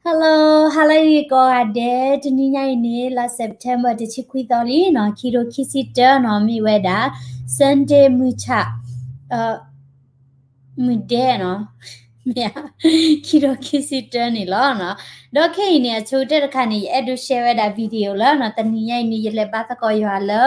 Hello, hello ကိးဂၤဒဲး, တနံၤညါအံၤန့ၣ် လါ September တဆံခွံသီလံနီၤ, ခံထိခံဆံတၢနီၤ, မ့ၢ်ဝဲဒၣ် Sunday မုၢ်ဆၣ်, မုၢ်ဒဲးနီၤ, မ့ၢ်ဧါ, ခံထိခံဆံတၢန့ၣ်လီၤနီၤ. ဒီးခဲအံၤန့ၣ် အဆိကတၢၢ်တခါန့ၣ် ယအဲၣ်ဒိး share ဝဲဒၣ် video လၢနီၤ, တနံၤညါအံၤန့ၣ် ယလဲၤဘါသကိးယွၤလၢ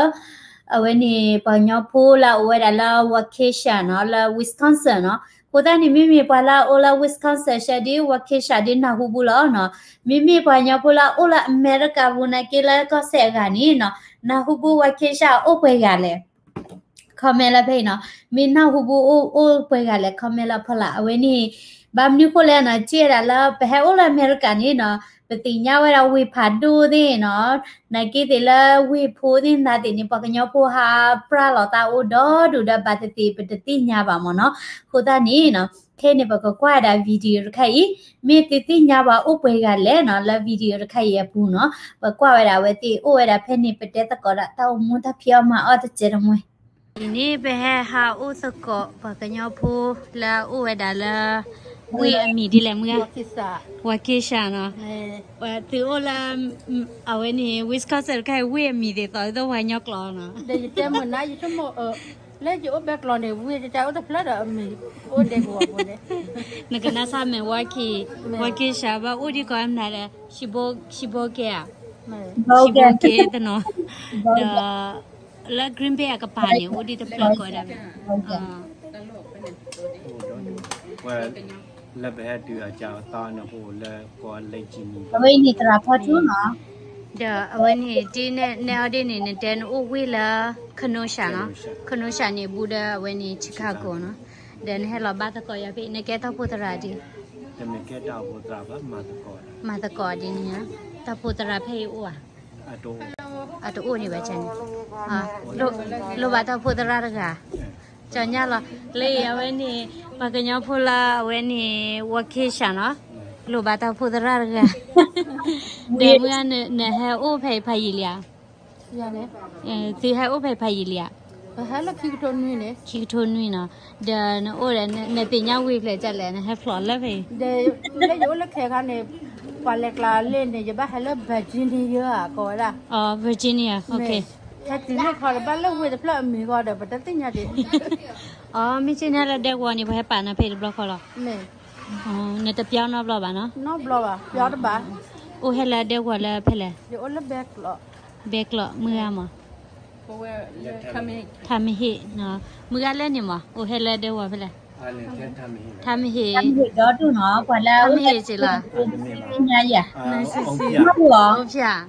အဝဲန့ၣ် ပှၤကညီဖိလၢအအိၣ်ဝဲဒၣ်လၢ Waukesha နီၤ, လၢ Wisconsin နီၤ. အဃိသတးန့ၣ် မ့မ့ၢ်ပှၤလၢအအိၣ်လၢ Wisconsin ရှဲဒ် Waukesha ဒ်နၢ်ဟူဘူးလီၤနီၤ. မ့မ့ၢ်ပှၤကညီဖိလၢအအိၣ်လၢအမဲရကၤပူၤ နာ်က့လၢကီၢ်စဲၣ်အဂၤန့ၣ်နီၤ, နၢ်ဟူဘူး Waukesha အိၣ်ပှဲၤဂၤလဲၣ် comment လၢဖဲအံၤနီၤ. မ့ၢ်နၢ်ဟူဘူးအိၣ်အိၣ်ပှဲၤဂၤလဲၣ် comment လၢဖီလာ်. အဝဲန့ၣ် ဘၣ်မနုၤဃိလဲၣ်နီၤ, ထံၣ်ဝဲဒၣ်လၢပဟဲအိၣ်လၢအမဲရကၤန့ၣ်နီၤ, ပသ့ၣ်ညါဝဲဒၣ်ဝ့ၢ်ဖးဒိၣ်သ့ၣ်နီၤ, နာ်က့သ့ၣ်လၢဝ့ၢ်ဖိသ့ၣ်နၤသ့ၣ်န့ၣ် ပှၤကညီဖိဟးပြၢ်လီၤသးအိၣ်ဒီဒူၣ်ဒီး ဘၣ်သ့ၣ်သ့ၣ်ပတသ့ၣ်ညါဘၣ်မ့ၢ်နီၤ. အဃိသတးန့ၣ်နီၤ, ခဲအံၤန့ၣ် ပကကွၢ်ဝဲဒၣ် video တခါအံၤ, မ့ၢ်သုသ့ၣ်ညါပှၤအိၣ်ပှဲၤဂၤလဲၣ်နီၤ, လၢ video တခါအံၤအပူၤနီၤ, ပကွၢ်ဝဲဒၣ်အဝဲသ့ၣ်အိၣ်ဝဲဒၣ်ဖဲန့ၣ် ပတဲသကိးဒၣ်တၢ်အိၣ်မူတၢ်ဖံးအီၣ်မၤအီၣ်တစဲးတမှဲ အံၤန့ၣ် ပဟဲဟးအိၣ်သကိးပှၤကညီဖိလၢအအိၣ်ဝဲဒၣ်လၢ ဝ့ၢ်အမံၤဒ်လဲၣ်မုၢ်ဂၤ, Waukesha နီၤ. သုအိၣ်လၢ အဝဲန့ၣ် Wisconsin တခါအံၤ ဝ့ၢ်အမံၤသ့ၣ်သိးသိးပှၤကညီကျိာ်နီၤ. လၢယအိၣ်ဘဲကျိာ်န့ၣ် ဝ့ၢ်ကအိၣ်တဖျၢၣ်ဒီးအမံၤ အိၣ်ဒဲကဝီၤဖိန့ၣ် နကနၣ်ဆၣ်မဲာ် Waukesha, Waukesha ဘၣ်အိၣ်ဒံးကီးမနုၤဒီး Sheboygan ဧါ, Sheboygan တနီၤ, ဒီး လၢ Green Bay အကပၤန့ၣ် အိၣ်ဒံးတဖျၢၣ်ကီးဒၣ်ဝဲ, လၢပဟဲတုၤအကၢအသီန့ၣ် အိၣ်လၢကီၢ်လၢကၠံနံၤ အဝဲအံၤန့ၣ်သရၣ်ဖီထူနီၤ. ဒီးအဝဲန့ၣ်တ့ၢ်နဲၣ်အီၤဒ်န့ၣ် နတဲနအိၣ်ဝ့ၢ်လၢ Kenosha နီၤ, Kenosha န့ၣ်ဘူးဒီးအဝဲန့ၣ် Chicago နီၤ, ဒီးနဟဲလီၤဘါသကိးယၤဖဲ နကဲထီၣ်ဖိသရၣ်ဒ် မၤသကိးဒ်န့ၣ်ဧါ, တၢ်ဖိသရၣ်ဖဲအံၤအိၣ်ဧါ, အတအိၣ်ဒံးဘၣ်န့ၣ်, လိၣ်ဘၣ်တၢ်ဖိသရၣ်တဂၤ, ကၠီညါလီၤ, လၢအံၤအဝဲန့ၣ် ပှၤကညီဖိလၢအဝဲန့ၣ် Waukesha နီၤ, လိၣ်ဘၣ်တၢ်ဖိသရၣ်တဂၤ, ဒီးမုၢ်ဂၤ နဟဲအိၣ်ဖဲအံၤဖးယံာ်လံဧါ သုဟဲအိၣ်ဖဲဖးယံာ်လံဧါ, ခံကထိနွံနီၤ, ဒီးနအိၣ်ဒီး နသ့ၣ်ညါဝ့ၢ်ဖျဲၣ်ကလဲၣ် နဟဲဖျိးလၢဖဲအံၤ, လၢယအိၣ်လၢခဲခါန့ၣ် ပှၤလဲၤကျါလၢန့ၣ် ယဘၣ်ဟဲလၢ Virginia ဧါ ကိးဝဲဒၣ်, Virginia, ဟဲတုၤလၢခီဒီး ဘၣ်လၢဝ့ၢ်တဖျၢၣ်အမံၤဃီဒီး ပတသ့ၣ်ညါဒံး, မ့ၢ်ကန့ၣ်လၢဒဲကဝီၤန့ၣ် ပှၤဟဲပာ်နၤဖဲတဘျီဃီလီၤ, နတပျီနီတဘျီဘၣ်နီၤ, နီတဘျီဘၣ်, ပျီတဘၣ်, အိၣ်ဟဲလၢဒဲကဝီၤလၢဖဲလဲၣ်, ယအိၣ်လၢ ဘဲကျိး, ဘဲကျိးမုၢ်ဂၤမး, ထါမ့ၢ်ဟ့ၣ်, မုၢ်ဂၤလဲၣ်န့ၣ်မး အိၣ်ဟဲလၢဒဲကဝီၤဖဲလဲၣ်, ထါမ့ၢ်ဟ့ၣ်, ဒီဒူၣ်နီၤ ပှၤလၢ ထါမ့ၢ်ဟ့ၣ်က့ၤလီၤ, ညါယၤ, အိၣ်ဖျဲၣ်,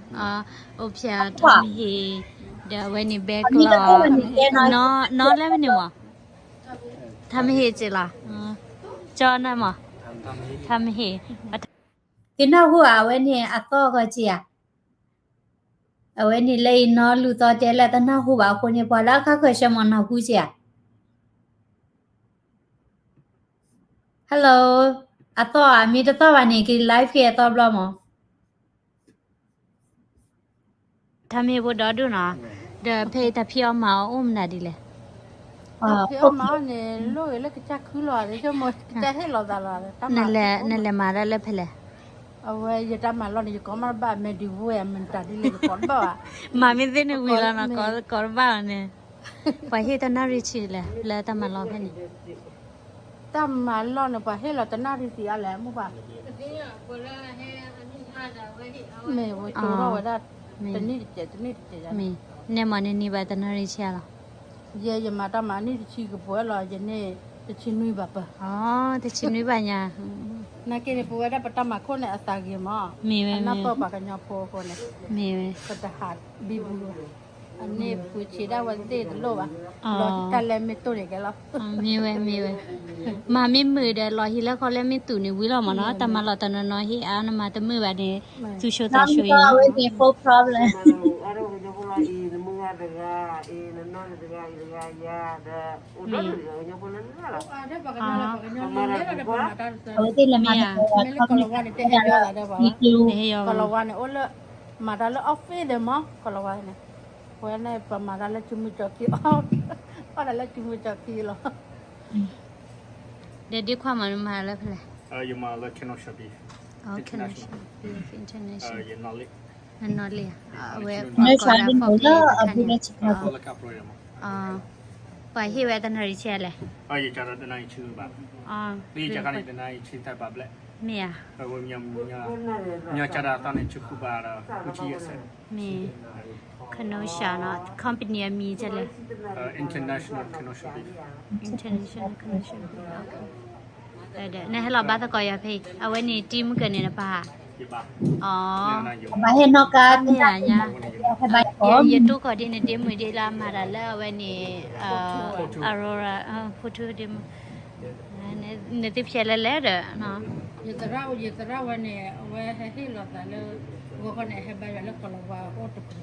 အိၣ်ဖျဲၣ်, ထါမ့ၢ်ဟ့ၣ်, ဒီးအဝဲန့ၣ်ဘဲကျိး, နီၢ်လဲၣ်န့ၣ်မး, ထါမ့ၢ်ဟ့ၣ်က့ၤလီၤ, ကၠီနၢ်မး, ထါမ့ၢ်ဟ့ၣ်, သုနၢ်ဟူဧါ အဝဲန့ၣ်အသီၣ်ဂီၤက့ၤဧါ, အဝဲန့ၣ်လၢအံၤနီၢ်လူၢ်သီတဲလၢတနၢ်ဟူဘၣ်အဃိန့ၣ် ပှၤလၢအခါဃၢၤဆၢမးနၢ်ဟူက့ၤဧါ, Hello, အသီၣ်ဧါ မ့ၢ်တသီၣ်ဘၣ်န့ၣ် က့ၤ live က့ၤအသီဘျီမး ထါမ့ၢ်ဖိဒီဒူၣ်နီၤ, ဒီးဖဲအံၤတၢ်ဖံးအီၣ်မၤအီၣ်အိၣ်မနုၤဒ်လဲၣ်, တၢ်ဖံးအီၣ်မၤအီၣ်န့ၣ် လိၣ်ဂ့ၤလၢကစၢ်ခုလီၤ, ကစၢ်ဟ့ၣ်လီၤသးလီၤ, နလဲၤမၤတၢ်လၢဖဲလဲၣ်, အဝဲယတၢ်မၤလီၢ်န့ၣ် ယကိးမးတဘၣ် မ့ၢ်ဒုးဝဲ မ့ၢ်တၢ်ဒ်လဲၣ် ယကိးတဘၣ်ဘၣ်, မၤမ့ၢ်သ့န့ၣ်ဝံၤလီၤနီၤ, ကိးတဘၣ်လီၤန့ၣ်, ပှၤဟ့ၣ်တနၣ်ရံၣ်ဆံးလဲၣ် လၢတၢ်မၤလီၢ်ဖဲန့ၣ် တၢ်မၤလီၢ်န့ၣ် ပှၤဟ့ၣ်လီၤတနၣ်ရံၣ်ဆံးအါလဲၣ် မိၢ်ပၢ်, မ့ၢ်ဝဲကၠိထီၣ်ဝဲဒၣ် တနံၣ်တစဲး တနံၣ်တစဲး, နဲမၤန့ၢ်န့ၢ်ဘၣ်တနၣ်ရံၣ်ဆံးလီၤ, ယဲယမၤတၢ်မၤနံၣ်တဆံကပှဲၤလီၤ ယန့ၢ်တဆံနွံဘၣ်ပၢၢ်, တဆံနွံဘၣ်ညါ, နာ်က့န့ၣ် ပဝဲဒၣ်ပတၢ်မၤခိၣ်န့ၣ်အသးဂ့ၤမး, မ့ၢ်ဝဲ အနၢ်ပၢၢ်ပှၤကညီဖိအဃိန့ၣ်, မ့ၢ်ဝဲ ပတဟးဘံဘူ အန့ၣ်ပှ့ၤဆံးဒၣ်ဝဲသ့ၣ်တလိၣ်ဘၣ်, လီၤတၢ်လဲမ့ၢ်တိၢ်န့ၣ်ကဲလီၤ, မ့ၢ်ဝဲ မ့ၢ်ဝဲ, မၤမ့ၢ်မုာ်ဒီးလီၤဟံးလၢဃီလဲမ့ၢ်သူၣ်န့ၣ်ဝံၤလီၤမးနီၤ, တၢ်မၤလီၢ်တနီၤနီၤဟ့ၣ်အါနမၤတမုာ်ဘၣ်န့ၣ်, သူၣ်ဆိသးဆိအံၤ, အဝဲသ့ၣ်လဲၤမၤတၢ် ကီၤလၤဝါန့ၣ် အိၣ်လၢ မၤတၢ်လၢ office ဒီးမး ကီၤလၤဝါန့ၣ်, ပဝဲန့ၣ် ပမၤတၢ်လၢစုမုၢ်ကၠီခံ, အီၣ်တၢ်လၢစုမုၢ်ကၠီခံလီၤ, ဒီးဒ့ခွါမၤနမၤလၢဖဲလဲၣ်, ယမၤလၢ Kenosha beef, International. နနီၢ်လံဧါ, အဝဲ International လၢအဘူးလၢ Chicago ပှၤဟ့ၣ်ဝဲတနၣ်ရံၣ်ဆံလဲၣ်, မ့ၢ်ဧါ, မ့ၢ် Kenosha နီၤ, company အမံၤလဲၣ်, International Kenosha Beef, International Kenosha Beef. နဟဲလီၤဘါသကိးယၤဖဲအံၤ, အဝဲန့ၣ်တံၤမုၢ်ကၢၢ်န့ၣ်နပၢ်ဧါ, ဘၣ်ဟဲနီၢ်ကါ ဟဲဘါယၤ, ယတူၢ်ဃီၤဒ်နတံၤမုၢ်ဒ်လၢအမၤတၢ်လၢအဝဲန့ၣ် Aurora, Photo တံၤမုၢ်, နသုဖျဲးလဲၤလဲၤဒီး ယသရၣ်ဝဲန့ၣ် အဝဲဟဲဟ့ၣ်လီၤသးလၢ ဂီၤခီန့ၣ် ဟဲဘါယၤလၢကီၤလၤဝါအိၣ်တပူၤ,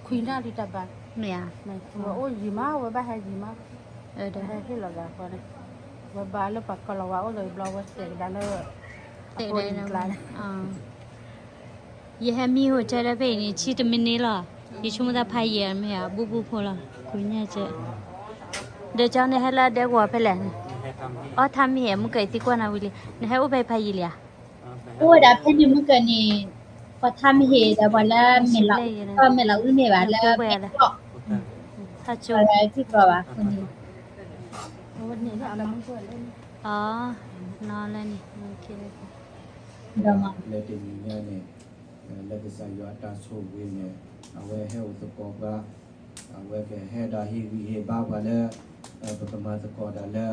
ခွံနၣ်ရံၣ်တၢ်ဘါ, မ့ၢ်ဧါ, ဝဲအိၣ်ယံၤမး ဝဲဘၣ်ဟဲယံၤမး, ဟဲဟ့ၣ်လီၤသးဃီန့ၣ်, ဝဲဘါလၢပှၤကီၤလၤဝါအိၣ်ဒီးဘျီဝဲတဲကဒါလၢ အဖိန့ၣ်, ယဟဲမံ hotel လၢဖဲအံၤန့ၣ် ဆံတမံးနံးလီၤ, ယဆိကမိၣ်သးဖးယံာ်မ့ၢ်ဧါ ဘူးဘူးဖိလီၤ, ခိၣ်ညၣ်ကဲ, ဒီးကၠီန့ၣ်ဟဲလၢဒဲကဝီၤဖဲလဲၣ်, အီထါမ့ၢ်ဟဲ မုၢ်ကၢၢ်သံကွၢ်နၤဝံၤလံ, နဟဲအိၣ်ဖဲဖးယံာ်လံဧါ, အိၣ်ဝဲဒၣ်ဖဲန့ၣ်မုၢ်ကၢၢ်န့ၣ်, ပှၤထါမ့ၢ်ဟဲဒီးပှၤလၢမဲာ်လး, မဲာ်လးအူမ့ၢ်ဘၣ်လၢမဲာ်လီၢ်, ထါကၠိ, ထံကီၢ်ဘၣ်အဃိန့ၣ်, အီ, နီၢ်လၢန့ၣ်, လၢတနံၤညါန့ၣ်, လၢကစၢ်ယွၤအတၢ်ဆိၣ်ဂ့ၤန့ၣ်, အဝဲဟဲအိၣ်သကိးပှၤ, အဝဲကဟဲဒီးဟ့ၣ်ဂံၢ်ဟ့ၣ်ဘါပှၤလၢ ပကမၤသကိးတၢ်လၢ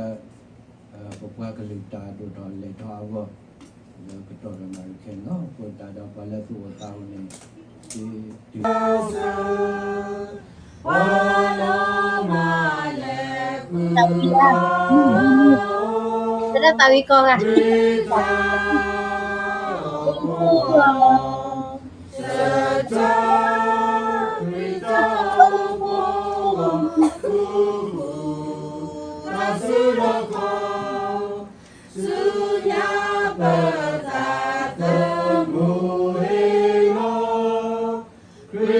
ပပှၤကလုာ်တၢ်ဒိၣ်ထီၣ်လဲၢ်ထီၣ်အဂီၢ်, လၢကတီၢ်ဒီးနၣ်ရံၣ်ခဲအံၤလီၤ. အဃိသတးဒီးပှၤလ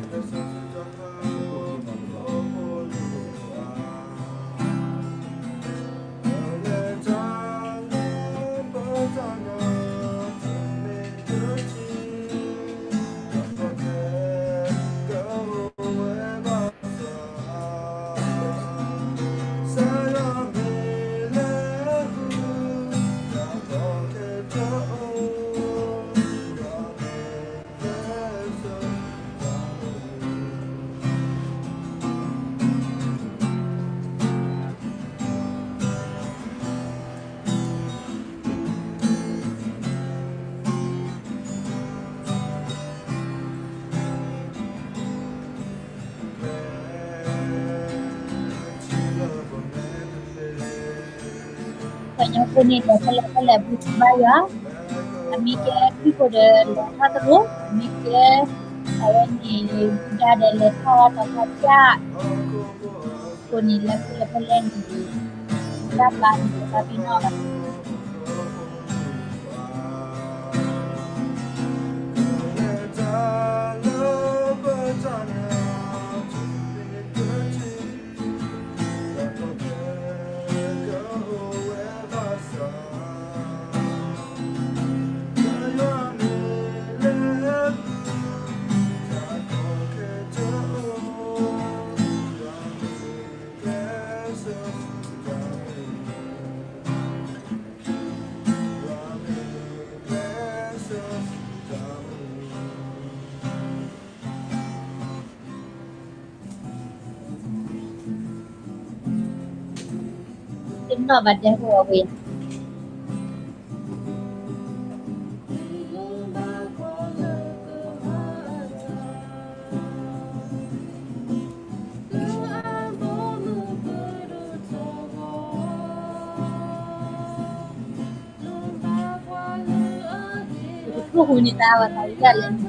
ၢသူၣ်အိၣ်သးအိၣ်န့ၣ်, တၢ်ဝံၤလၢ, သရၣ်သးဝံၤကီးဂၤ ပှၤကညီဖိန့ၣ်ဒီး ဖဲလဲၣ်ဖဲလဲၣ်ဘူးထီၣ်ဘါယွၤ, အမ့ၢ်ကဲခရံာ်ဖိဒီးလဲၤထီၣ်သရိာ်, အမ့ၢ်ကဲ အဝဲန့ၣ် ယူဒၤဒီးလဲၤထီၣ်တၢ်ဖးဖျါ, အဃိန့ၣ်လၢဖဲလဲၣ်ဖဲလဲၣ်န့ၣ် တၢ်ဘါန့ၣ်တဘါပ့ၤနီၣ်ဘၣ်. တနီၣ်ဘၣ်ဒဲးဟိအဝ့ၢ် တထူၣ်ဟူးန့ၢ်တၢ်ဝဲသးဝံၣ်ဒၣ်လဲၣ်န့ၣ်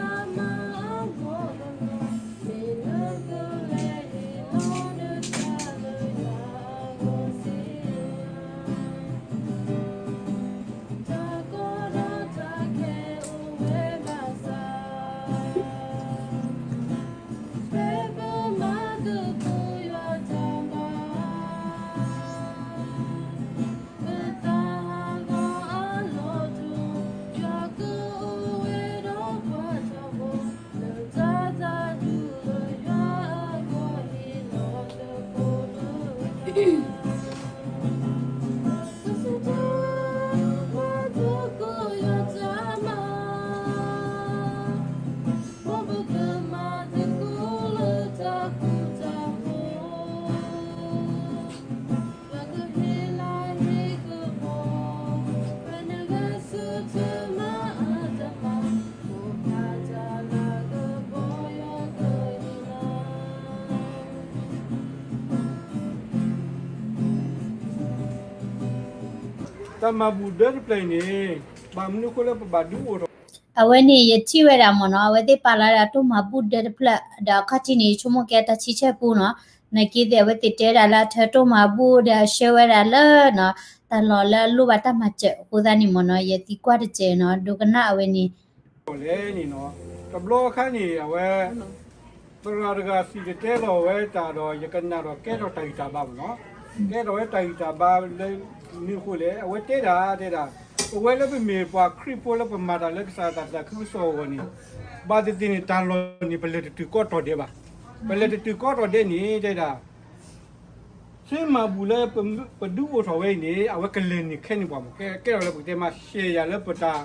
တၢ်မၤဘူၣ်ဒၢတဖျၢၣ်အံၤန့ၣ် ဘၣ်မနုၤအဃိလၢပဘၣ်ဒုးအိၣ်ထီၣ် အဝဲန့ၣ်ယထံၣ်ဝဲဒၣ်မ့ၢ်နီၤ အဝဲသ့ၣ်ပာ်လီၤဒၣ်တိၢ်မၤဘူၣ်ဒၢတဖျၢၣ် ဒီးအခီၣ်ထံးန့ၣ် ယဆိကမိၣ်ကဲတၢ်ဆံဆဲၣ်ပူနီၤ နာ်က့သ့ၣ်အဝဲသ့ၣ်တဲဒၣ်လၢအထၢတိၢ်မၤဘူၣ်ဒီးအဆှၢဝဲဒၣ်လၢနီၤ တၢ်လီၢ်လၢအလိၣ်ဘၣ်တၢ်မၤစၢၤအဃိသတးန့ၣ်မ့ၢ်နီၤ ယသံကွၢ်တစဲးနီၤ ဒိကနၣ်အဝဲန့ၣ် လဲၣ်န့ၣ်နီၤ တဘျီအခါန့ၣ် အဝဲ သရၣ်တဂၤစံၣ်တဲၤတဲလီၤဝဲတၢ်ဒီး ယကနၣ်ဒီးကဲထီၣ်တၢ်ဂံၢ်တၢ်ဘါမ့ၢ်နီၤ ကဲထီၣ်ဝဲတၢ်ဂံၢ်တၢ်ဘါလၢ မနုၤအဃိလဲၣ် အဝဲတဲဒၣ်တဲဒၣ် ပဝဲလၢပမ့ၢ်ပှၤခရံာ်ဖိလၢပမၤတၢ်လၢကစၢ်ယွၤတၢ်သးခုကစီၣ်အဂီၢ်န့ၣ် ဘၣ်သ့ၣ်သ့ၣ်န့ၣ် တၢ်လီၢ်န့ၣ် ပလဲၤတတုၤကီထီၣ်ဒဲးဘၣ်. ပလဲၤတတုၤကီထီၣ်ဒဲးန့ၣ် တဲဒၣ် ဆ့မၤဘူၣ်လၢပဒုးအိၣ်ထီၣ်ဝဲအံၤန့ၣ် အဝဲကလဲၤနုာ်ခဲန့ၢ်ပှၤမ့ၢ် ကဲထီၣ်လၢပကတဲမး ရှဲယၤလၢ ပတၢ်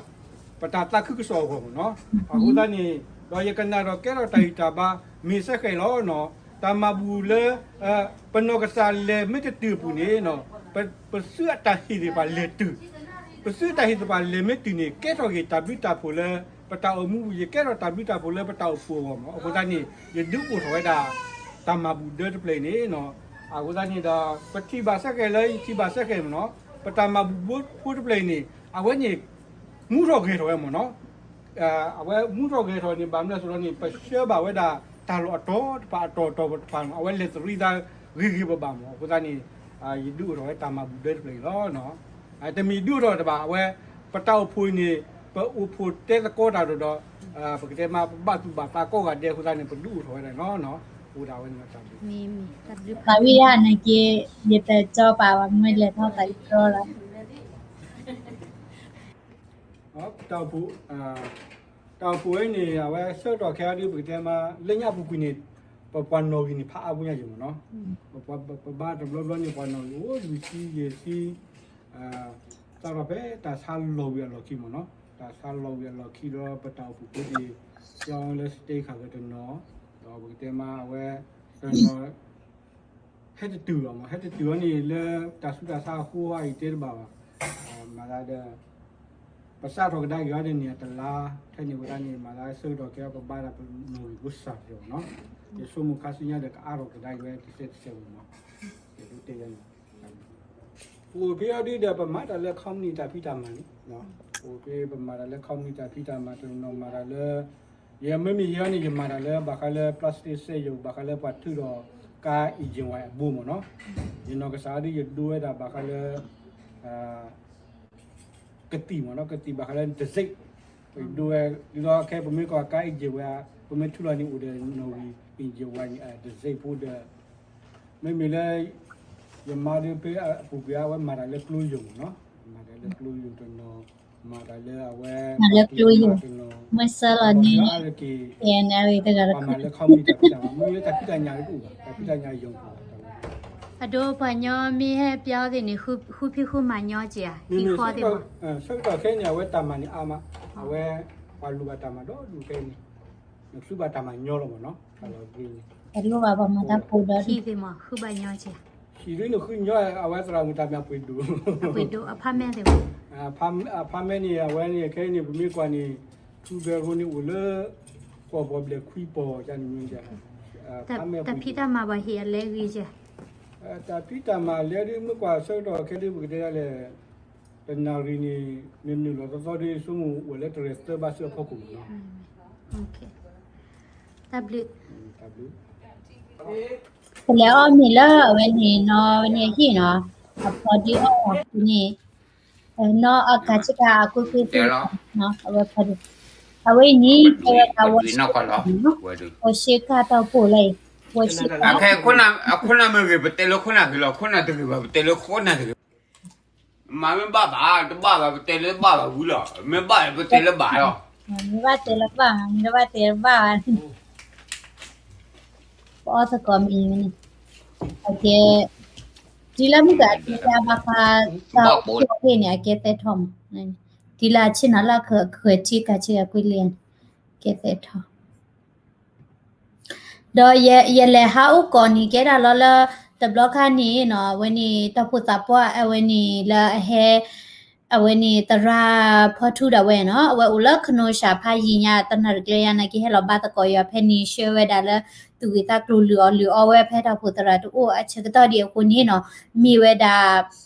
သးခုကစီၣ်အဂီၢ်မ့ၢ်နီၤ. အဃိသတးန့ၣ် ဒီးယကနၣ်ဒီးကဲထီၣ်တၢ်ဂံၢ်တၢ်ဘါ မ့ၢ်စ့ၢ်ကီးလီၤနီၤ. တၢ်မၤဘူၣ်လၢ ပနီၢ်ကစၢ်လဲၤမ့ၢ်တတုၤအပူၤန့ၣ် ပစုအတၢ်ဟ့ၣ်သ့ၣ်တဖၣ်လဲၤတုၤ ပစုတၢ်ဟ့ၣ်သ့ၣ်တဖၣ်လဲၤမ့ၢ်တုၤန့ၣ် ကဲထီၣ်က့ၤတၢ်ဘျုးတၢ်ဖှိၣ်လၢ ပတၢ်အိၣ်မူပူၤ ယကဲထီၣ်တၢ်ဘျုးတၢ်ဖှိၣ်လၢပတၢ်အိၣ်ဖှိၣ်အဂီၢ်မ့ၢ် အဃိသတးန့ၣ် ယဒုးအိၣ်ထီၣ်ဝဲဒၣ် တၢ်မၤဘူၣ်ဒၢတဖျၢၣ်အံၤန့ၣ်နီၤ. အဃိသတးန့ၣ်ဒီး ပထံၣ်ဘၣ်စ့ၢ်ကီးလၢ ယထံၣ်ဘၣ်စ့ၢ်ကီးမ့ၢ်နီၤ ပတၢ်မၤဘူၣ်ဘိဖိတဖျၢၣ်အံၤန့ၣ် အဝဲန့ၣ် မူထီၣ်ဂဲၤထီၣ်ဝဲမ့ၢ်နီၤ. အဝဲမူထီၣ်ဂဲၤထီၣ်န့ၣ် ဘၣ်မနုၤအဃိန့ၣ် ပဆှၢဘၣ်ဝဲဒၣ်တၢ်လီၢ်အတီၤတဖၣ်အတီၤအတီၤတဖၣ် အဝဲလဲၤသရံးသးဂ့ၤဂ့ၤဘၣ်ဘၣ်မ့ၢ် အဃိသတးန့ၣ် ယဒုးအိၣ်ထီၣ်ဝဲတၢ်မၤဘူၣ်ဒၢတဖျၢၣ်အံၤလီၤ. တမ့ၢ်ဒုးအိၣ်ထီၣ်တဘၣ် အဝဲ ပတၢ်အိၣ်ဖှိၣ်အံၤန့ၣ် ပအိၣ်ဖှိၣ်တဲသကိးတၢ်ဒီး ပကတဲမး ပဘၣ်သူၣ်ဘၣ်သးကိးဂၤဒဲးအဃိသတးန့ၣ် ပဒုးအိၣ်ထီၣ်ဝဲဒၣ်လီၤ. အိၣ်ဒၣ်ဝဲန့ၣ်တၢ်ဘျုး မ့ၢ်မ့ၢ်တၢ်ဘျုး ပာ်ဝံယါနာ်က့ ယတကၠီပာ်ဘၣ် မ့ၢ်လဲၤထီၣ်သးကၠီလီၤ. တၢ်အိၣ်ဖှိၣ် တၢ်အိၣ်ဖှိၣ်ဝဲန့ၣ် အဝဲဆၢကတီၢ်ခဲအံၤဒ်ပကတဲမး လၢညါအပူၤကွံာ်န့ၣ် ပပှၤနီၣ်ဂံၢ်န့ၣ် ဖးအါဖိညါယဲၢ်မ့ၢ်နီၤ. ပဘါတဘျီဘျီန့ၣ် ပှၤနီၣ်ဂံၢ်အိၣ်လွံၢ်ဆံယဲၢ်ဆံ စးထီၣ်ဖဲတၢ်ဆါလီၤဝံၤအလီၢ်ခံမ့ၢ်နီၤ. တၢ်ဆါလီၤဝံၤအလီၢ်ခံဒီး ပတၢ်အိၣ်ဖှိၣ်ဖိသ့ၣ် ကၠီလၢ state ခးဂၤတနီၤ ဒီးပကတဲမးအဝဲ တနီၤ ဟဲတတုၤလီၤမ့ၢ် ဟဲတတုၤအီၤန့ၣ် လၢတၢ်ဆူးတၢ်ဆါအဃိအံၤတဲတဘၣ်ဘၣ်. မၤသးဒီး ပစးထီၣ်ကဒါက့ၤအီၤဒ်န့ၣ် အတလါ ထဲန့ၣ်ဝဲဒၣ်န့ၣ် မၤသးဆၢကတီၢ်ခဲအံၤ ပဘါဒၣ်ပနီၣ်ဂံၢ်ဖိစှၤက့ၤမ့ၢ်နီၤ. ယဆိကမိၣ်ခါဆူညါဒီး ကအါထီၣ်ကဒါက့ၤဝဲတစဲးတစဲးမ့ၢ်နီၤ. ယဒ်တဲယၤန့ၣ် ပအိၣ်ဖဲအံၤဒ်ဒီး ပမၤတၢ်လၢ company တၢ်ဖံးတၢ်မၤန့ၣ် ပအိၣ်ဖဲပမၤတၢ်လၢ company တၢ်ဖံးတၢ်မၤ တနီၤမၤတၢ်လၢ ယမ့မ့ၢ်ယဲန့ၣ် ယမၤတၢ်လၢဘၣ်ဃးလၢ plastic စက်ရုံ ဘၣ်ဃးလၢပှၤထုးဒီးကါ engine ဝဲအဘိမ့ၢ်နီၤ. ယနီၢ်ကစၢ်ဒ်ယဒိဝဲဒၣ်ဘၣ်ဃးလၢ ကသံၣ်မ့ၢ်နီၤ ကသံၣ်ဘၣ်ဃးလၢ တံဆိပ် ယဒိဝဲ ဒ်သိးခဲအံၤပမ့ၢ်ကွၢ်ကါ engine ဝဲ ပမ့ၢ်ထုးလီၤန့ၣ်အိၣ်ဒီးနီၣ်ဂံၢ် engine ဝဲန့ၣ် တံဆိပ် ဖိဒီး မ့မ့ၢ်လၢ ယမါဒ်ဖဲအပူၤကွံာ်အဝဲမၤတၢ်လၢကျိယိာ်မ့ၢ်နီၤ မၤတၢ်လၢကျိယိာ်တနီၤ မၤတၢ်လၢအဝဲ မၤလၢကျိယိာ် မ့ၢ်စၢလီၤန့ၣ် ပမၤလၢ company တၢ်ဖံးတၢ်မၤ မ့ၢ်လၢတၢ်ဖံးတၢ်ညၣ်တအိၣ်ဘၣ် တၢ်ဖံးတၢ်ညၣ်ယိာ် အဒိပှၤညီမ့ၢ်ဟဲပျီသ့ၣ်န့ၣ် ဃုဖံးဃုမၤညီက့ၤဧါ ဟံၣ်ဃီသ့ၣ်မး ဆၢကတီၢ်ခဲအံၤန့ၣ် အဝဲတၢ်မၤန့ၣ်အါမး အဝဲ ပှၤလိၣ်ဘၣ်တၢ်မၤဒီဒူၣ်ခဲအံၤန့ၣ် နဃုဘၣ်တၢ်မၤညီလီၤမ့ၢ်နီၤ တၢ်လီၤဂ့ၤန့ၣ် တလိၣ်ဘၣ်ပှၤမၤတၢ်ဖိဒီဒူၣ် ဟံၣ်သ့ၣ်မး ဃုဘၣ်ညီက့ၤ ဟံၣ်ဒ်နဃုညီ အဝဲသရၣ်မုၣ်တၢ်မၤပှ့ၤဒိၣ် အပှ့ၤဒိၣ် apartment သ့ၣ်မး apartment န့ၣ် အဝဲန့ၣ် ခဲအံၤန့ၣ် ပမ့ၢ်ကွၢ်န့ၣ် two bedroom န့ၣ်အိၣ်လၢ ဃိးပီၤဘျဲၣ်ခွံပီၤ ကန့ၣ်မ့ၢ် တၢ်ဖံးတၢ်မၤဘၣ်ဟ့ၣ်အလဲဂ့ၤကဲ တၢ်ဖံးတၢ်မၤလဲဒ်မ့ၢ်ကွၢ်ဆၢကတီၢ်ခဲဒ်ပကတဲဒ်လဲၣ် တနၣ်ရံၣ်န့ၣ် နနုာ်လီၤသီသီဒ်ဆိကမိၣ်အိၣ်လၢတရဲၣ်သၢဘးဆူအဖီခိၣ်မ့ၢ်နီၤ တၢ်ဘျုး တၢ်ဘျုး ပလဲၤအီၣ်မ့ၤလၢအဝဲန့ၣ်နီၤ ဝဲန့ၣ်အဟံၣ်နီၤ အဖီဒ့အီၣ်ဝဲန့ၣ် နီၢ်အကၤဆ့ကၤအကွ့ၢ်ကွ့ၢ်သ့ၣ် အဝဲဖီဒ့ အဝဲအံၤန့ၣ် ကဲဝဲဒၣ်ဝီဆ့ကၤ ဝီဆ့ကၤတၢ်အိၣ်ဖှိၣ်လၢအံၤ ဝီဆ့ကၤ အခိၣ်နၢ်မ့ၢ်ဂ့ၤ ပတဲလၢခိၣ်နၢ်ဂ့ၤလီၤ ခိၣ်နၢ်တဂ့ၤဘၣ် ပတဲလၢခိၣ်နၢ်တဂ့ၤ မၤမ့ၢ်ဘၣ်ဘၣ် တဘၣ်ဘၣ် ပတဲလၢဘၣ်ဘၣ်ဝံၤလီၤ မ့ၢ်ဘၣ်ပတဲလၢဘၣ်လီၤ မ့ၢ်ဘၣ်တဲလၢဘၣ် မ့ၢ်တဘၣ်တဲလၢဘၣ်ဘၣ်န့ၣ် ပအီၣ်သကိးမ့ၤန့ၣ် အကဲ ဒ်လၢမုၢ်က အတံၤတၢ်ဘၣ်ဃး တၢ်အိၣ်ဖှိၣ်န့ၣ် အကဲသဲထီၣ်မး, ဒ်လၢအဆ့ၣ်နီၤလၢအဃၢၤထံကၤဆ့ကၤကွံလံ, ကဲသဲထီၣ် ဒီးယလဲၤဟးအိၣ်ကီးန့ၣ် ကဲဒၣ်လီၤလၢ တဘျီခါန့ၣ်နီၤ အဝဲန့ၣ် တၢ်ဖိသးပှၢ် အဝဲန့ၣ်လၢအဟဲ အဝဲန့ၣ်သရၣ်ဖီထူဒၣ်ဝဲနီၤ အဝဲအိၣ်လၢ Kenosha ဖးယံၤညါ တနၣ်ရံၣ်ကျဲယါနာ်က့ ဟဲလီၤဘါသကိးယၤဖဲန့ၣ် ဆှၢဝဲဒၣ်လၢ သူၣ်ဂ့ၤသးကျိၤလုၢ်အီၣ်လုၢ်အီဝဲဖဲတၢ်အိၣ်ဖှိၣ်သရၣ်တအိၣ် အဆၢကတီၢ်ဒံးအဃိန့ၣ်နီၤ မ့ၢ်ဝဲဒၣ်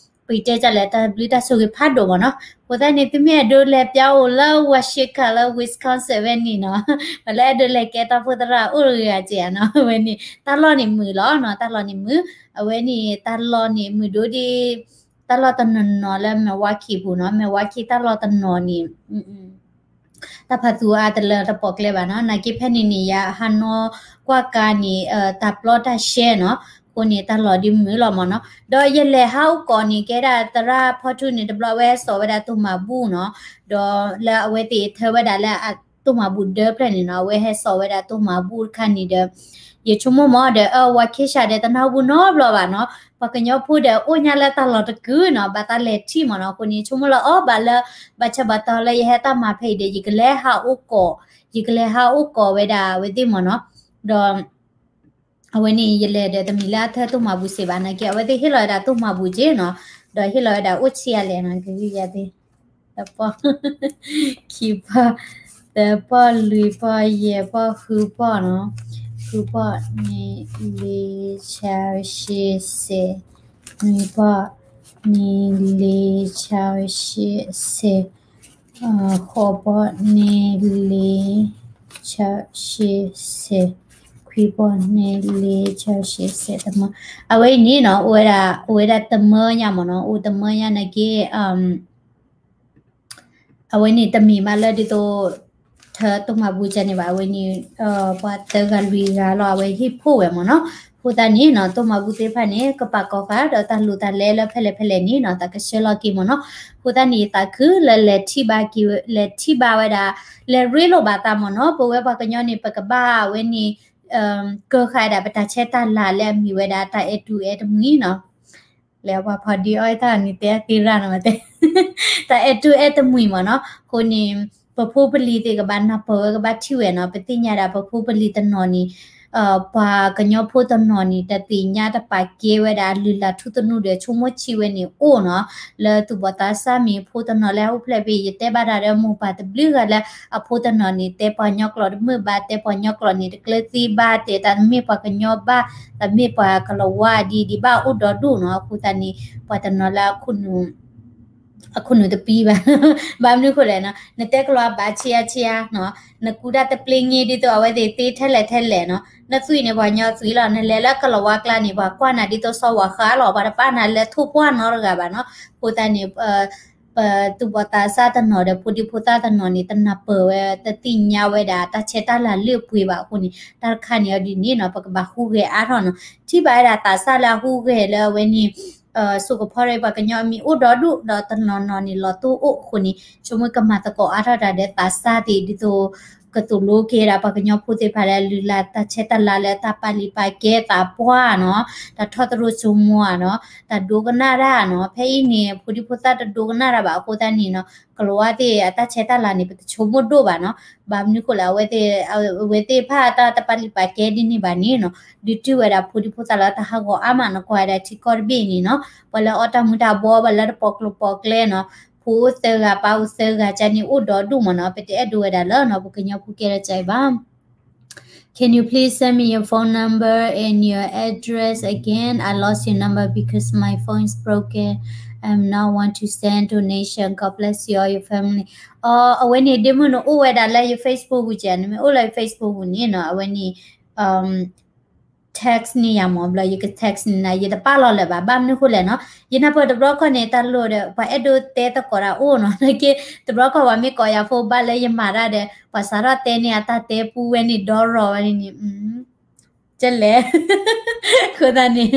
ပကတဲဒ်လဲၣ် တၢ်ဘျုးတၢ်ဆိၣ်ဂ့ၤဖးဒိၣ်မးနီၤ. အဃိသတးန့ၣ် သုမ့ၢ်အဲၣ်ဒိးလဲၤပၠးအိၣ်လၢ Waukesha လၢ Wisconsin ဝဲန့ၣ်နီၤ ပှၤလၢအဲၣ်ဒိးလဲၤကဲတၢ်အိၣ်ဖှိၣ်သရၣ်အိၣ်တဂၤဧါနီၤ အဝဲန့ၣ် တၢ်လီၢ်န့ၣ်မုာ်လီၤနီၤ တၢ်လီၢ်န့ၣ်မုာ်, အဝဲန့ၣ် တၢ်လီၢ်န့ၣ်မုာ်ဒိၣ်ဒံး တၢ်လီၢ်တနီၤနီၤလၢ Milwaukee ပူၤနီၤ Milwaukee တၢ်လီၢ်တနီၤန့ၣ် တၢ်ဖးသူအါတလၢတပိာ်ကျဲဘၣ်နီၤ နာ်က့ဖဲန့ၣ်န့ၣ် ယဟးနီၣ်ကွၢ်ကါန့ၣ် တၢ်ပျီတၢ်ရှဲနီၤ အဃိန့ၣ် တၢ်လီၢ်ဒ်မုာ်လီၤမးနီၤ ဒီးယလဲၤဟးအိၣ်ကီးန့ၣ် ကဲဒၣ်သရၣ်ဖီထူန့ၣ် တဘျီအဝဲဟဲစိာ်ဝဲဒၣ်တိၢ်မၤဘူၣ်နီၤ ဒီးလၢအဝဲသ့ၣ်ထၢဝဲဒၣ်လၢအတိၢ်မၤဘူၣ်ဒၢဖျၢၣ်န့ၣ်နီၤ အဝဲဟဲစိာ်ဝဲဒၣ်တိၢ်မၤဘူၣ်တခါန့ၣ်ဒီး ယဆိကမိၣ်မးဒီး အၢ Waukesha ဒီးတနၢ်ဟူပူၤနီတဘျီဘၣ်နီၤ ပှၤကညီဖိဒီးအိၣ်ညါလၢတၢ်လီၢ်တကုာ်နီၤ ဘၣ်သးလဲၤထံၣ်မးနီၤ အဃိန့ၣ် ဆိကမိၣ်လၢအီၤဘၣ်လၢ ဘၣ်ဆၢဘၣ်တီၤလၢယဟဲတၢ်မၤဖဲအံၤဒီး ယကလဲၤဟးအိၣ်ကီး ယကလဲၤဟးအိၣ်ကီးဝဲဒၣ်အဝဲသ့ၣ်မးနီၤ ဒီး အဝဲန့ၣ် ယလဲၤဒီးတမံၤလၢအထၢတိၢ်မၤဘူၣ်စ့ၢ်ဘၣ် နာ်က့ အဝဲသ့ၣ်ဟ့ၣ်လီၤဝဲဒၣ်တိၢ်မၤဘူၣ်က့နီၤ ဒီးဟ့ၣ်လီၤဝဲဒၣ်အိၣ်ဆံးအါလဲၣ်နီၤ ကဂံၢ်ယၤသ့ၣ် တပီၢ် ခံပီၢ် သၢပီၢ် လွံၢ်ပီၢ် ယဲၢ်ပီၢ် ဃုပီၢ်နီၤ ဃုပီၢ် နံၣ် လံၤ ဆၢ ရှံ စဲး နွံပီၢ် နံၣ် လံၤ ဆၢ ရှံ စဲး ဃိးပီၢ် နံၣ် လံၤ ဆၢ ရှံ စဲး ခွံပီၢ် နံၣ် လံၤ ဆၢ ရှံ စဲး တမၢ အဝဲအံၤန့ၣ်နီၤ အိၣ်ဝဲဒၣ် အိၣ်ဝဲဒၣ်တမၢညါမးနီၤ အိၣ်တမၢညါနာ်က့ အဝဲန့ၣ်တမ့ၢ်ဘၣ်လၢဒ်သိး ထၢတိၢ်မၤဘူၣ်ကန့ၣ်ဘၣ် အဝဲန့ၣ် ပှၤသၢဂၤလွံၢ်ဂၤလီၤ အဝဲဟ့ၣ်ဖှိၣ်ဝဲမးနီၤ အဃိသတးန့ၣ်နီၤ တိၢ်မၤဘူၣ်သ့ၣ်တဖၣ်န့ၣ် ကပာ်ကီၤဃာ်ဒီးတၢ်လိၣ်တၢ်လဲလၢဖဲလဲၣ်ဖဲလဲၣ်န့ၣ်နီၤ သးကဆှၢလီၤက့ၤမးနီၤ အဃိသတးန့ၣ် ယသးခုလၢလဲၤထံၣ်ဘၣ်က့ၤ လဲၤထံၣ်ဘၣ်ဝဲဒၣ် လဲၤရ့လိာ်ဘၣ်သးမးနီၤ ပဝဲပှၤကညီန့ၣ် ပကဘၣ်ဝဲန့ၣ် ကၢဃာ်ဝဲဒၣ် ပတၢ်ဆဲးတၢ်လၤလၢအမ့ၢ်ဝဲဒၣ်တၢ်အဲၣ်တူၢ်အဲၣ်တမှံၤနီၤ လဲၤပှၤဖီဒံအီၣ်တၢ်န့ၣ် တဲအသ့ရၣ်နီၤ တဲ တၢ်အဲၣ်တူၢ်အဲၣ်တမှံၤမးနီၤ အဃိန့ၣ် ပဖိပလံၤသ့ၣ်ကဘၣ်နၢ်ပၢၢ်ဝဲ ကဘၣ်ထံၣ်ဝဲနီၤ ပသ့ၣ်ညါဒၣ်ပဖိပလံၤတနီၤန့ၣ် ပှၤကညီဖိတနီၤန့ၣ် တသ့ၣ်ညါတပာ်ကဲဝဲဒၣ် လုၢ်လၢ်ထူသနူဒီး ဆိကမိၣ်ဆံးဝဲန့ၣ်အိၣ်နီၤ လၢသူၣ်ဘီၣ်သးစၢ်မ့ၢ်ဖိတနီၤလၢအအိၣ်ဖျဲၣ်ဖဲ ယတဲဘၣ်တၢ်ဒီးမိၢ်ပၢ်တဘျုးဂၤလၢ အဖိတနီၤန့ၣ် တဲပှၤကညီကျိာ်တမုာ်ဘၣ် တဲပှၤကညီကျိာ်န့ၣ် တကျၢၤသံဘၣ် တဲတၢ်တမ့ၢ်ပှၤကညီဘၣ် တမ့ၢ်ပှၤကလီၤဝါဒံးဒံးဘၣ်အိၣ်ဒီဒူၣ်နီၤ အဃိသတးန့ၣ် ပှၤတနီၤလၢ အခိၣ်နူာ်တပံဘၣ် ဘၣ်မနုၤအဃိလဲၣ်နီၤ နတဲကလီၤဝါဘၣ်ဆံးအါဆံးအါနီၤ နကူတၢ်တပျ့ၤင့ဒ်သိးအဝဲသ့ၣ်သ့ထဲလဲၣ်ထဲလဲၣ်နီၤ နသွံၣ်န့ၣ်ပှၤကညီသွံၣ်လီၤ နလဲၤလၢကလီၤဝါကျါန့ၣ် ပှၤကွၢ်နၤဒ်သိးစီၤဝါဃးလီၤ ပှၤတပာ်နၤလၢထိၣ်ပှၢ်နီတဂၤဘၣ်နီၤ အဃိသတးန့ၣ် ပသူၣ်ဘီၣ်သးစၢ်တနီၤဒီး ဖိဒံဖိသၣ်တနီၤန့ၣ် တနၢ်ပၢၢ်ဝဲ တသ့ၣ်ညါဝဲဒၣ် တၢ်ဆဲးတၢ်လၤလၢအပှ့ၤဘၣ်အဃိန့ၣ် တၢ်တခါန့ၣ်အီၤဒ်န့ၣ်နီၤ ပကဘၣ်ဟူးဂဲၤအါထီၣ်နီၤ ထံၣ်ဘၣ်ဝဲဒၣ်သးစၢ်လၢအဟူးဂဲၤလၢအဝဲန့ၣ် စိကဖီရဲၣ် ပှၤကညီအမံၤအိၣ်ဒီဒူၣ် ဒီးတနီၤနီၤန့ၣ် လီၤတိၢ်အိၣ်အဃိန့ၣ် ဆိကမိၣ်ကမၤသကိးအါထီၣ်တၢ်ဒီးသးစၢ်သ့ၣ် ဒ်သိး ကသိၣ်လိက့ၤဝဲဒၣ် ပှၤကညီဖိသ့ၣ်တဖၣ်လၢလုၢ်လၢ်တၢ်ဆဲးတၢ်လၤလၢတၢ်ပာ်လုၢ်ပာ်ကဲသးပှၢ်နီၤ တၢ်ထီၣ်သရူးစိမိၤနီၤ တၢ်ဒိကနၣ်တၢ်နီၤ ဖဲအံၤန့ၣ် ဖိဒံဖိသၣ်တဒိကနၣ်တၢ်ဘၣ်အဃိသတးန့ၣ်နီၤ ကလီၤဝါသ့ၣ်အတၢ်ဆဲးတၢ်လၤန့ၣ် ပတဆိကမိၣ်ဒိၣ်ဘၣ်နီၤ ဘၣ်မနုၤအဃိလဲၣ် အဝဲသ့ၣ် အဝဲသ့ၣ်တဖၣ်တၢ်တပာ်လုၢ်ပာ်ကဲဒ်န့ၣ်ဘၣ်န့ၣ်နီၤ ဒုးတုၤဝဲဒၣ်ဖိဒံဖိသၣ်လၢတၢ်ဟးဂီၤအါမး နကွၢ်ဝဲဒၣ်ထံကီၢ်တဘ့ၣ်န့ၣ်နီၤ ပှၤလၢအီၣ်တၢ်မူၤတၢ်ဘှီး ပှၤလၢတပိာ်ကျိၤပိာ်ကျဲနီၤ ဖိအိၣ်သၢဂၤ ပၢ်အိၣ်သၢဂၤ ကန့ၣ်အိၣ်ဒီဒူၣ်မးနီၤ ပတအဲၣ်ဒိးဝဲဒၣ်လၢနီၤ ပကညီဖိကဲလၢကဘၣ် Can you please send me your phone number and your address again? I lost your number because my phone is broken. I'm not want to send donation. God bless you all your family. အဝဲန့ၣ် ဒ့မုၣ်နအိၣ်ဝဲဒၣ်လၢယ Facebook ပူၤကဲ နမ့ၢ်အိၣ်လၢယ Facebook ပူၤန့ၣ်နီၤ အဝဲန့ၣ် text န့ၢ်ယၤမး ဘျီယက text န့ၢ်နၤ ယတပာ်လီၤလၢၤဘၣ် ဘၣ်မနုၤအဃိလဲၣ်နီၤ ယနၢ်ပၢၢ်တဘျီခီန့ၣ် တၢ်လိၣ်ဒီး ပှၤအဲၣ်ဒိးတဲသကိးတၢ်အိၣ်နီၤ နာ်က့ တဘျီခီပှၤမ့ၢ်ကိးယၤဖိဘၣ်လၢယမၤတၢ်ဒီး ပှၤစးထီၣ်တဲန့ၢ်အတၢ်တဲပူဝဲန့ၣ် ဒီရီဝဲန့ၣ်န့ၣ် ကလဲၣ် အဃိသတးန့ၣ်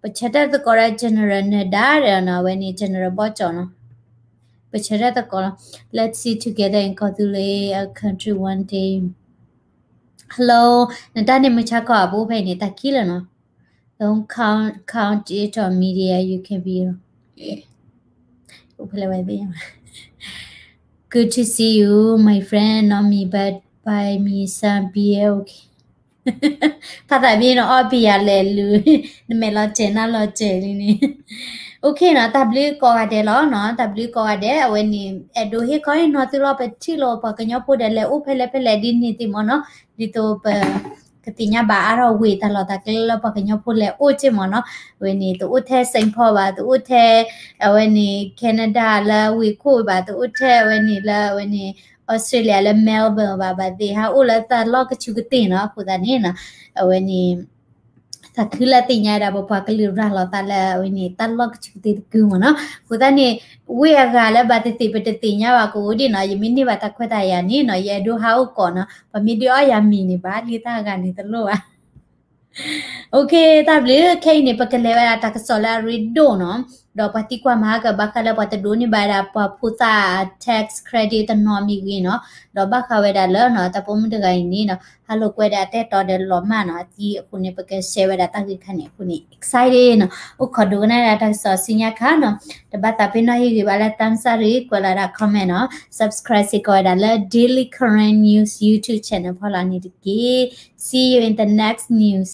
ပဆၢထၢၣ်သကိးဒီး general နဒါဒီးနီၤ အဝဲန့ၣ် general ဘီကၠီနီၤ ပဆၢထၢၣ်သကိးလီၤ Let's see together in ကီၢ်သူလ့ၤ a country one day. Hello နတၢ်န့ၣ်မုၢ်ဆါခီအဘိဖဲအံၤန့ၣ် တၢ်ခံလၢာ်နီၤ Don't count, count it on media, you can be. အိၣ်ဖဲလဲၣ်ဝဲသ့ၣ်ညါ Good to see you, my friend, not me, but buy me some beer, okay? ဖးသးဘ့ၣ်နီၤ အီၣ်ဘံယၤလဲၤလူၤ နမဲာ်လီၤစဲၤနၢ်လီၤစဲၤလံန့ၣ် OK နီၤ တၢ်ဘျုးကိးဂၤဒဲးလီၤနီၤ တၢ်ဘျုးကိးဂၤဒဲး အဝဲန့ၣ် အဲၣ်ဒိးဟ့ၣ်ခီဟ့ၣ်နီၤသုလီၤ ပထံၣ်လိာ်ပှၤကညီဖိဒီးလဲၤအိၣ်ဖဲလဲၣ်ဖဲလဲၣ်ဒ်န့ၣ်သ့ၣ်မ့ၢ်နီၤ ဒ်သိးပ ကသ့ၣ်ညါဘၣ်အါထီၣ်ဝ့ၢ်တၢ်လီၢ်တၢ်ကျဲလၢပှၤကညီဖိလဲၤအိၣ်က့ၢ်မ့ၢ်နီၤ အဝဲန့ၣ် တအိၣ်ထဲ Saint Paul ဘၣ် တအိၣ်ထဲ အဝဲန့ၣ် Canada လၢဝ့ၢ်ခိၣ်ဘၣ် တအိၣ်ထဲအဝဲန့ၣ်လၢအဝဲန့ၣ် Australia လၢ Melbourne ဘၣ် ဘၣ်သ့ၣ်ဟးအိၣ်လၢတၢ်လီၢ်ကဆူးကတ့ၢ်နီၤ အဃိသတးန့ၣ်နီၤ အဝဲန့ၣ် သးခုလၢသ့ၣ်ညါဝဲဒၣ်ပပှၤကလုာ်ရၤလီၤသးလၢအဝဲန့ၣ် တၢ်လီၢ်ကဆူးကတ့ၢ်တကုာ်မ့ၢ်နီၤ အဃိသတးန့ၣ် ဝ့ၢ်အဂၤလၢဘၣ်တသ့ၣ်ပတသ့ၣ်ညါဘၣ်ကအိၣ်ဒံးနီၤ ယမ့ၢ်န့ၢ်ဘၣ်တၢ်ခွဲးတၢ်ယာ်န့ၣ်နီၤ ယအဲၣ်ဒိးဟးအိၣ်ကိးနီၤ ပှၤမ့ၢ်ဒုးအီၣ်ယၤမံၤန့ၣ် ဘၣ်လံတၢ်ဂၤန့ၣ်တလိၣ်ဘၣ် OK တၢ်ဘျုး ခဲအံၤန့ၣ် ပကလဲၤဝဲဒၣ်တၢ်ကစီၣ်လၢအရ့ဒိၣ်နီၤ ဒီးပှၤသံကွၢ်မၤဟါကဘၣ်ဃးလၢပှၤတဒိးန့ၢ်ဘၣ်ဝဲဒၣ်ပှၤဖိသၣ် tax credit တနီၤမံၤဂ့ၤနီၤ ဒီးဘၣ်ဃးဝဲဒၣ်လၢနီၤ တၢ်ပိာ်မုၣ်တဂၤအံၤန့ၣ်နီၤ ဟးလိာ်ကွဲဒီးအတၢ်အဲၣ်တီဒီးလီၤမၢ်နီၤ အသံအဃိန့ၣ် ပကshareဝဲဒၣ်တၢ်ဂ့ၢ်ခါန့ၣ်အဃိန့ၣ် excited နီၤ အိၣ်ခိးဒိကနၣ်ဒၣ်တၢ်ကစီၣ်ဆူညါခါနီၤ တဘၣ်သးပ့ၤနီၣ်ဟ့ၣ်ဂံၢ်ဘါလၢ thumbs up ရံ ကွဲးလီၤဒၣ် comment နီၤ subscribe စ့ၢ်ကီးဝဲဒၣ်လၢ Daily Karen News YouTube channel ဖီလာ်န့ၣ်တက့ၢ် See you in the next news.